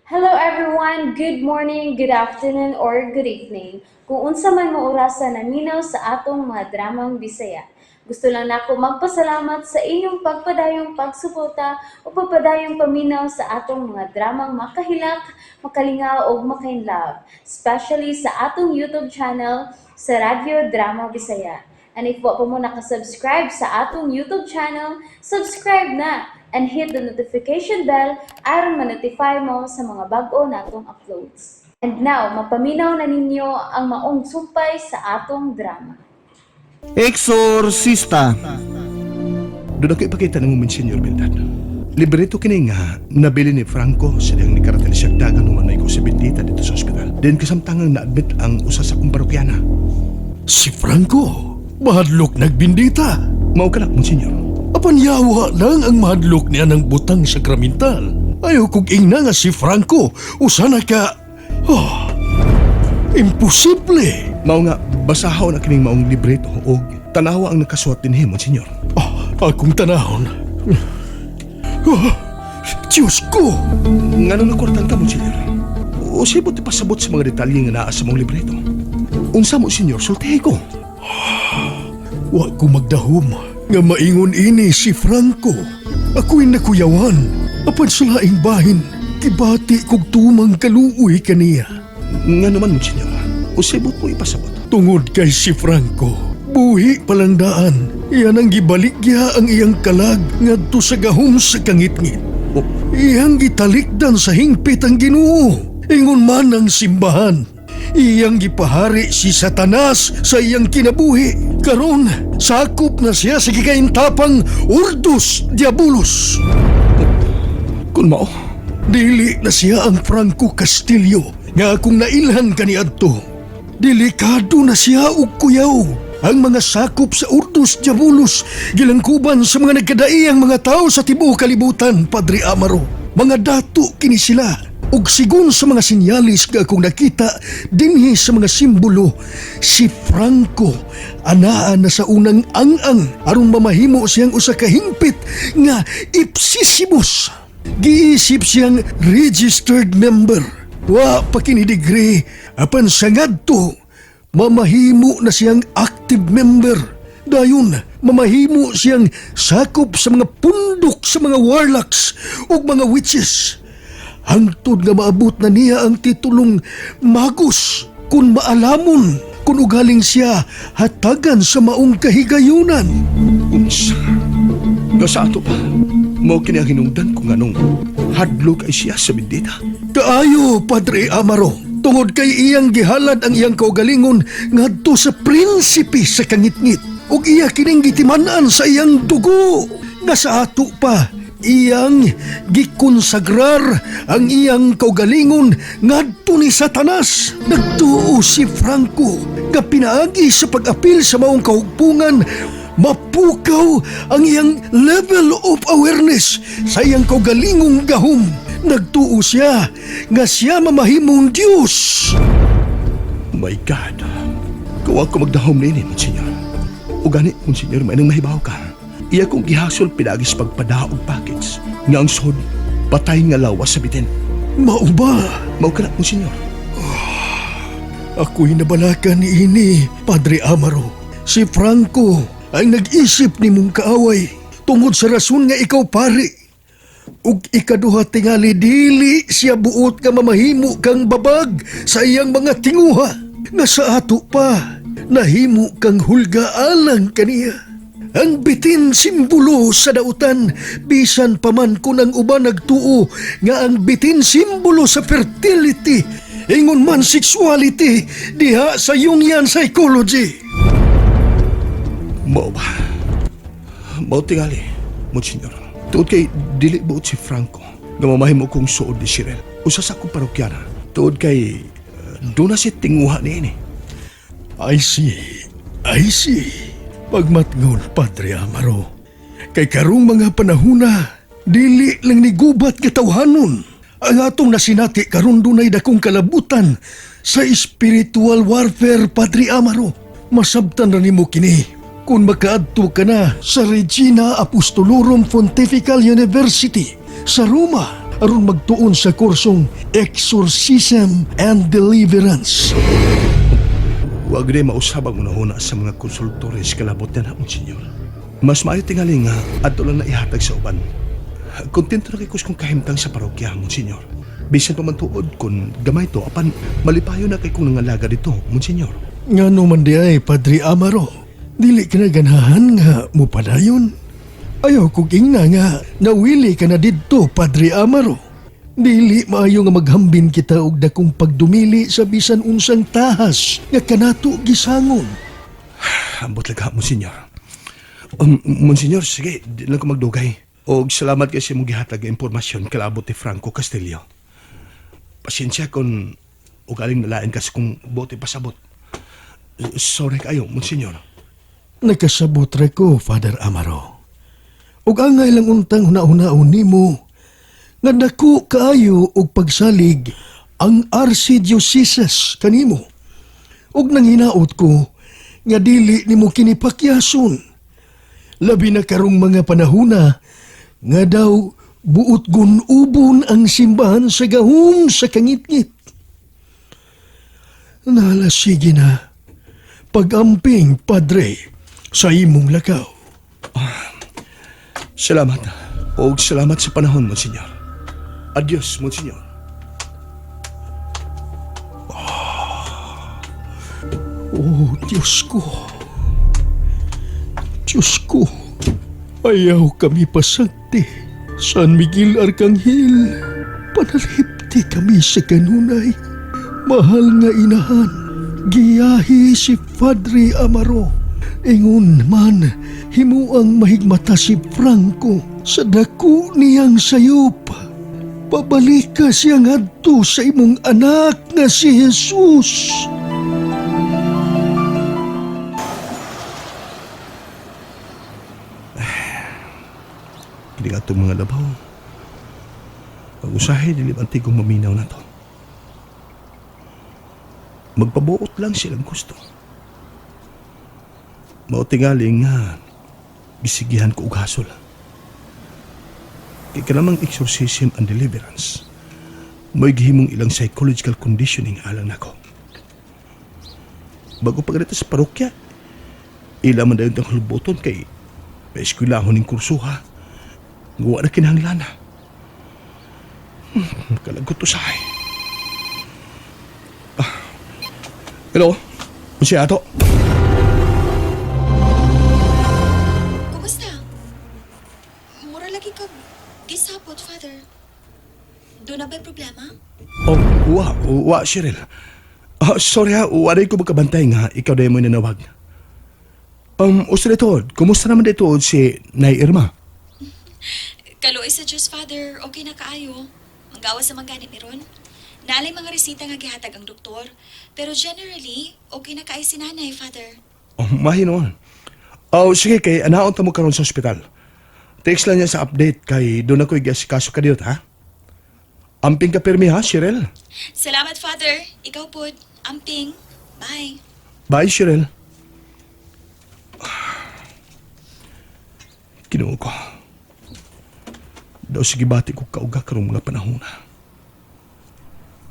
Hello everyone! Good morning, good afternoon, or good evening. Kung unsa man mo orasa naminaw sa atong mga dramang Bisaya. Gusto lang nako magpasalamat sa inyong pagpadayong pagsuporta o pagpadayong paminaw sa atong mga dramang makahilak, makalingaw ug makainlove, especially sa atong YouTube channel sa Radyo Drama Bisaya. And if wa pa mo nakasubscribe sa atong YouTube channel, subscribe na and hit the notification bell aron ma-notify mo sa mga bag-o natong uploads. And now, mapaminaw na ninyo ang maong sumpay sa atong drama. Exorcista. Doon ako ipakita ng Monsignor Bildad. Libreto kini nga nabili ni Franco sa dihang nikarating siya dagan human may ko si Bendita dito sa ospital. Then kasamtangang na-admit ang usa sa akong parokyana. Si Franco, mahadlok nagbindita. Mao ka na, Monsignor. Apan yawa lang ang mahadlok niya ng butang sakramental. Ayaw kog ingna nga si Franco, usa na ka. Oh, imposible. Mao nga basahaw na kining maong libreto og tanawa ang nakasuwat dinhi, Monsignor. Oh, akong tanahon. Oh, Diyos ko! Ngano nakurtan ka, Monsignor? Unsay buot ipasabot sa mga detalye nga naa sa maong libreto? Unsa mo, Senyor? Sultihi ko. Wa ko magdahom nga maingon ini si Franco. Ako'y nakuyawan. Apan sa laing bahin, kibati kog tumang kaluoy kaniya. Ngano man, Monsignor? Unsay buot mo ipasabot? Tungod kay si Franco, buhi palang daan. Iyan ang gibaligya ang iyang kalag ngadto sa gahom sa kangitngit. Oh, Iyang gitalikdan sa hingpit ang Ginoo. Ingon man ang simbahan. Iyang gipahari si Satanas sa iyang kinabuhi. Karon, sakop na siya sa gikaintapang Ordus Diabolus. Kung mao, Dili na siya ang Franco Castillo nga akong nailhan kaniadto. Delikado na siya og kuyaw. Ang mga sakop sa Ordus Diabolus gilangkuban sa mga nagkadaiyang mga tao sa tibuok kalibutan, Padre Amaro. Mga dato kini sila. Ug sigon sa mga sinyalis nga akong nakita dinhi sa mga simbolo, si Franco anaa na sa unang ang-ang aron mamahimo siyang usa ka hingpit nga ipsisimus. Giisip siyang registered member. Wa pa kini degree apan sa ngadto mamahimo na siyang active member. Dayon mamahimo siyang sakop sa mga pundok sa mga warlocks ug mga witches. Hangtod nga maabot na niya ang titulong magus kung maalamon kung ugaling siya hatagan sa maong kahigayunan. Unsa? Nga sa ato pa, mao kini ang hinungdan kung anong hadlok ay siya sa bendita. Kaayo, Padre Amaro, tungod kay iyang gihalad ang iyang kaugalingon ngadto sa prinsipe sa kangitngit ug iya kining gitiman-an sa iyang dugo nga sa ato pa iyang gikonsagrar ang iyang kaugalingon ngadto ni Satanas. Nagtuo si Franco nga pinaagi sa pag-apil sa maong kahugpungan mapukaw ang iyang level of awareness sa iyang kaugalingong gahom. Nagtuo siya nga siya mamahimong Diyos. My God. Kung ako magdahom nini, Monsignor. O gani, Monsignor, may nang mahibaw ka. Iya kong gihasol pinagis pagpadaog package. Nga ang sod, patay nga lawas sa bitin. Mao ba? Mao ka na, Monsignor. Ako'y nabalakan ni ini, Padre Amaro. Si Franco ang nag-isip ni mong kaaway tungod sa rason nga ikaw pare. Ug ikaduha tingali dili siya buot nga mamahimo kang babag sa iyang mga tinguha nga sa ato pa nahimo kang hulga alang kaniya. Ang bitin simbolo sa dautan, bisan pa man kung ang uban nagtuo nga ang bitin simbolo sa fertility, ingon man sexuality, diha sa Jungian psychology. Mao ba? Mao tingali, Monsignor. Tuod kay dili buot si Franco nga mamahimo kong suod ni Shirel. Usa sa akong parokyana. Tuod kay doon na si tinguha niini. I see. I see. Pagmatngon, Padre Amaro. Kay karong mga panahuna, dili lang ni gubat katawhanon. Ang atong nasinati karon dunay dakong kalabutan sa spiritual warfare, Padre Amaro. Masabtan ra nimo kini kung makaadto ka na sa Regina Apostolorum Pontifical University sa Roma. aron magtuon sa kursong Exorcism and Deliverance. Wag rin mausab ang unahuna sa mga konsultores kalabot na na, Monsignor. Mas maayo tingali nga adto lang na ihatag sa uban. Kontento na kay kus kung kahimtang sa parokya, Monsignor. Bisan pa man tuod kun gamay to apan malipayo na kay kung nangalaga dito, Monsignor. Ngano man di ay, Padre Amaro, dili ka na ganahan nga mupadayon. Ayaw kog ingna nga nawili ka na didto, Padre Amaro. Dili maayo nga maghambin kita og dakong pagdumili sa bisan unsang tahas nga kanato gisangon. Ambot lang ka, Monsignor. Monsignor, sige, di lang ko magdugay. Og salamat kay sa imong gihatag nga impormasyon kalabot ni Franco Castillo. Pasensya kung ugaling nalain kasi kung bote pasabot. Sorry kayo, Monsignor. Nakasabot ra ko, Father Amaro. Ug angay lang untang huna-hunaon nimo nga dako kaayo og pagsalig ang archdiocese kanimo. Ug nanghinaot ko nga dili nimo kini pakyason. Labi na karong mga panahuna nga daw buot gun-ubon ang simbahan sa gahom sa kangitngit. Nala sige na pag-amping, Padre, sa imong lakaw. Salamat. Og salamat sa panahon, Monsignor. Adios, Monsignor. Oh, Diyos ko. Diyos ko. Ayaw kami pasagti. San Miguel Arcangel, panalipti kami sa kanunay. Mahal nga inahan, giyahi si Padre Amaro. Ingon man, himuang mahigmata si Franco sa dako niyang sayop. Pabalik ka siya ngadto sa imong anak nga si Jesus. Kini nga itong mga labaw. Pag-usahe, dili ba antigong maminaw na to. Magpabuot lang silang gusto. Mao tingali nga, gisigihan ko og hasol. Kay kanamang exorcism and deliverance, mo'y gihimong ilang psychological conditioning alang nako. Bago pa ganito sa parokya, ila man dayon tang hulboton kay may eskwelahon ning kursuha. Guwa na kinahanglan na. Kalagot to sahay. Ah. Hello? Unsa ato? Kumusta? Mura lagi ka gisapot, Father. Doon na ba'y problema? Oh, wa, wa, Cheryl. Ah, sorry ha, wa rin ko magkabantay nga ikaw dahil mo nanawag. Usta dito, kumusta naman dito si Nay Irma? Kaluoy sa Diyos, Father. Okay na kaayo. Manggawa sa mga ni ron. Naalay mga resita nga gihatag ang doktor. Pero generally, okay na kaayo si nanay, Father. Oh, mahinoon. Oh, sige, kay anaon ta mo karon sa ospital. Text lang niya sa update kay doon ako igasikaso ka dito, ha? Amping ka pirmi ha, Cheryl. Salamat, Father. Ikaw po. Amping. Bye. Bye, Cheryl. Kinuha ko. Daw sige bati ko kauga karong mga panahon na.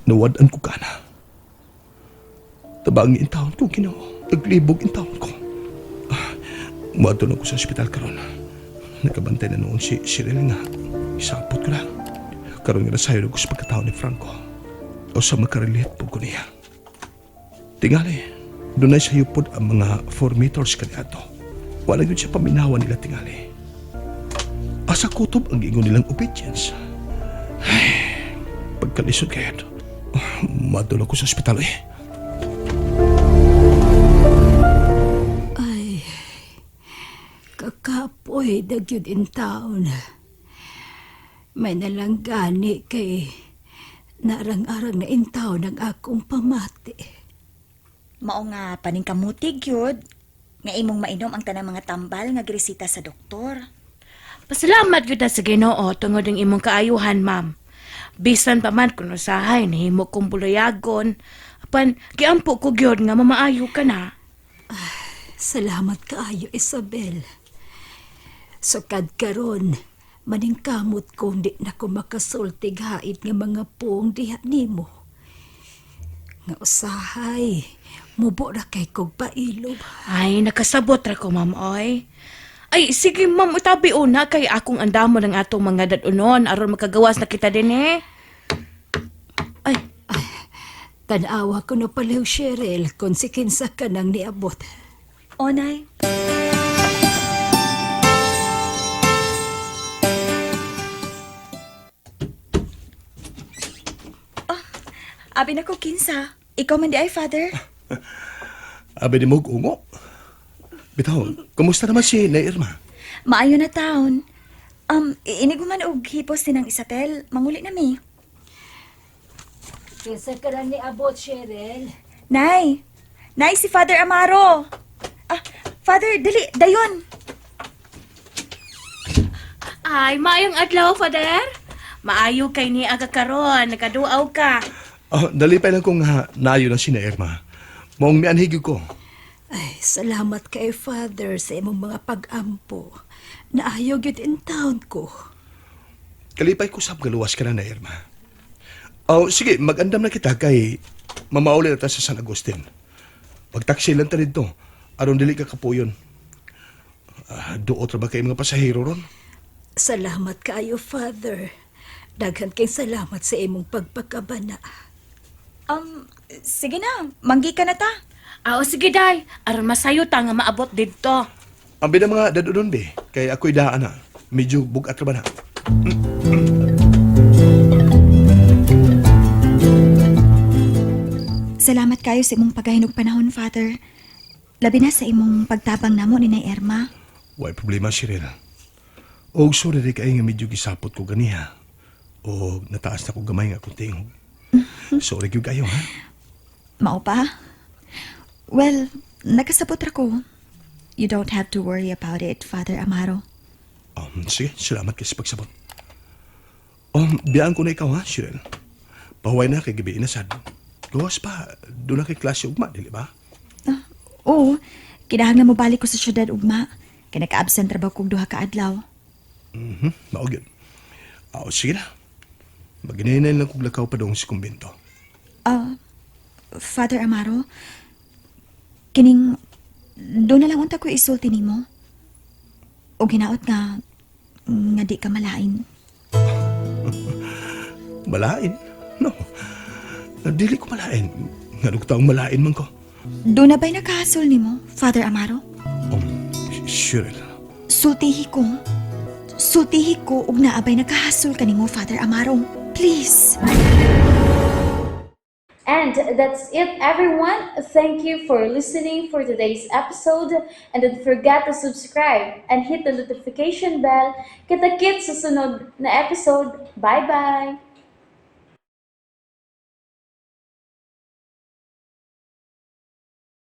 Nawad-an ko ka na. Tabang in taon ko, Ginoo. Naglibog in taon ko. Ah, Muadto na ko sa ospital karon. Nakabantay na noon si Cheryl nga. Isapot ko lang. Karon nga nasayo ko sa pagkatao ni Franco. O sa makarelate po ko niya. Tingali, doon na siya yupod ang mga 4 meters kaniadto. Wala yun siya paminawan nila tingali. Asa kutob ang ingon nilang obedience. Ay, pagkalisod kaya ito. Madula ko sa ospital eh. Ay, kakapoy dagyud in taon. May nalanggani kay narang-arang na in taon ang akong pamati. Mao nga paningkamutig gyud nga imong mainom ang tanang mga tambal nga giresita sa doktor. Pasalamat gyud ta sa Ginoo tungod ang imong kaayuhan, ma'am. Bisan pa man kun usahay nahimo kong bulayagon, apan giampo ko gyud nga mamaayo ka na. Salamat kaayo, Isabel. Sukad karon, Maningkamot kong di na ko makasultig hait nga mga puong diha nimo. Nga usahay, mubo ra kay kog pailob. Ay, nakasabot ra ko, ma'am, oy. Ay, sige, ma'am, itabi una kay akong andamo ng atong mga dadunon aron makagawas na kita din eh. Ay, Tanawa ko na paliw, Cheryl, kung si kinsa ka nang niabot. O, Nay. Oh, abi na ko kinsa. Ikaw man di ay, Father. Abi ni mo ungo. Bitaw, kumusta naman si Nay Irma? Maayo na taon. Inig man og hipos ni ng Isabel. Manguli na mi. Kinsa ka nang niabot, Cheryl? Nay! Nay, si Father Amaro! Ah, Father, dali, dayon! Ay, maayong adlaw, Father. Maayo kay ni aga karon, nakaduaw ka. Oh, nalipay lang kong ha, naayo na si Nay Irma. Maong mianhigyo ko. Ay, salamat kay Father sa imong mga pag-ampo. Naayo gyud in town ko. Kalipay ko sab galuwas ka na, Nay Irma. Oh, sige, magandam na kita kay mamauli na ta sa San Agustin. Pagtaksi lang ta dito, aron dili ka kapuyon. Ah, duot ra ba kay mga pasahero ron? Salamat kaayo, Father. Daghan kay salamat sa imong pagpakabana. Sige na, manggi ka na ta. Ah, o sige, day. Aron masayo ta nga maabot didto. Ang bida mga dadudon be, kay ako'y daan na. Medyo bugat ra ba na? Salamat kayo sa imong paghahinog panahon, Father. Labi na sa imong pagtabang namo ni Nay Erma. Way problema, Cheryl. Og sorry rin kay nga medyo gisapot ko ganiha. O nataas na ko gamay nga akong tingog. Sorry gyud kayo, ha? Mao pa? Well, nakasabot ra ko. You don't have to worry about it, Father Amaro. Sige, salamat kay sa pagsabot. Biyaan ko na ikaw, ha, Cheryl? Pahuway na kay gabi na sad. Gawas pa, doon na kay klase ugma, dili ba? Ah, oo, kinahanglan mo balik ko sa syudad ugma. Kay naka-absent ra ba kog duha ka adlaw. Mao gyud. Oh, sige na. Maginahinay lang kog lakaw pa doon sa kumbento. Ah, Father Amaro, kining doon na lang unta ko isulti nimo. O ginaot nga nga di ka malain. Malain? No. Dili ko malain. Nganong taong malain man ko. Doon na ba'y nakahasol nimo, Father Amaro? Cheryl. Sultihi ko. Sultihi ko ug naabay nakahasol kanimo, Father Amaro. Please. And that's it, everyone. Thank you for listening for today's episode. And don't forget to subscribe and hit the notification bell. Kita-kits sa sunod na episode. Bye-bye!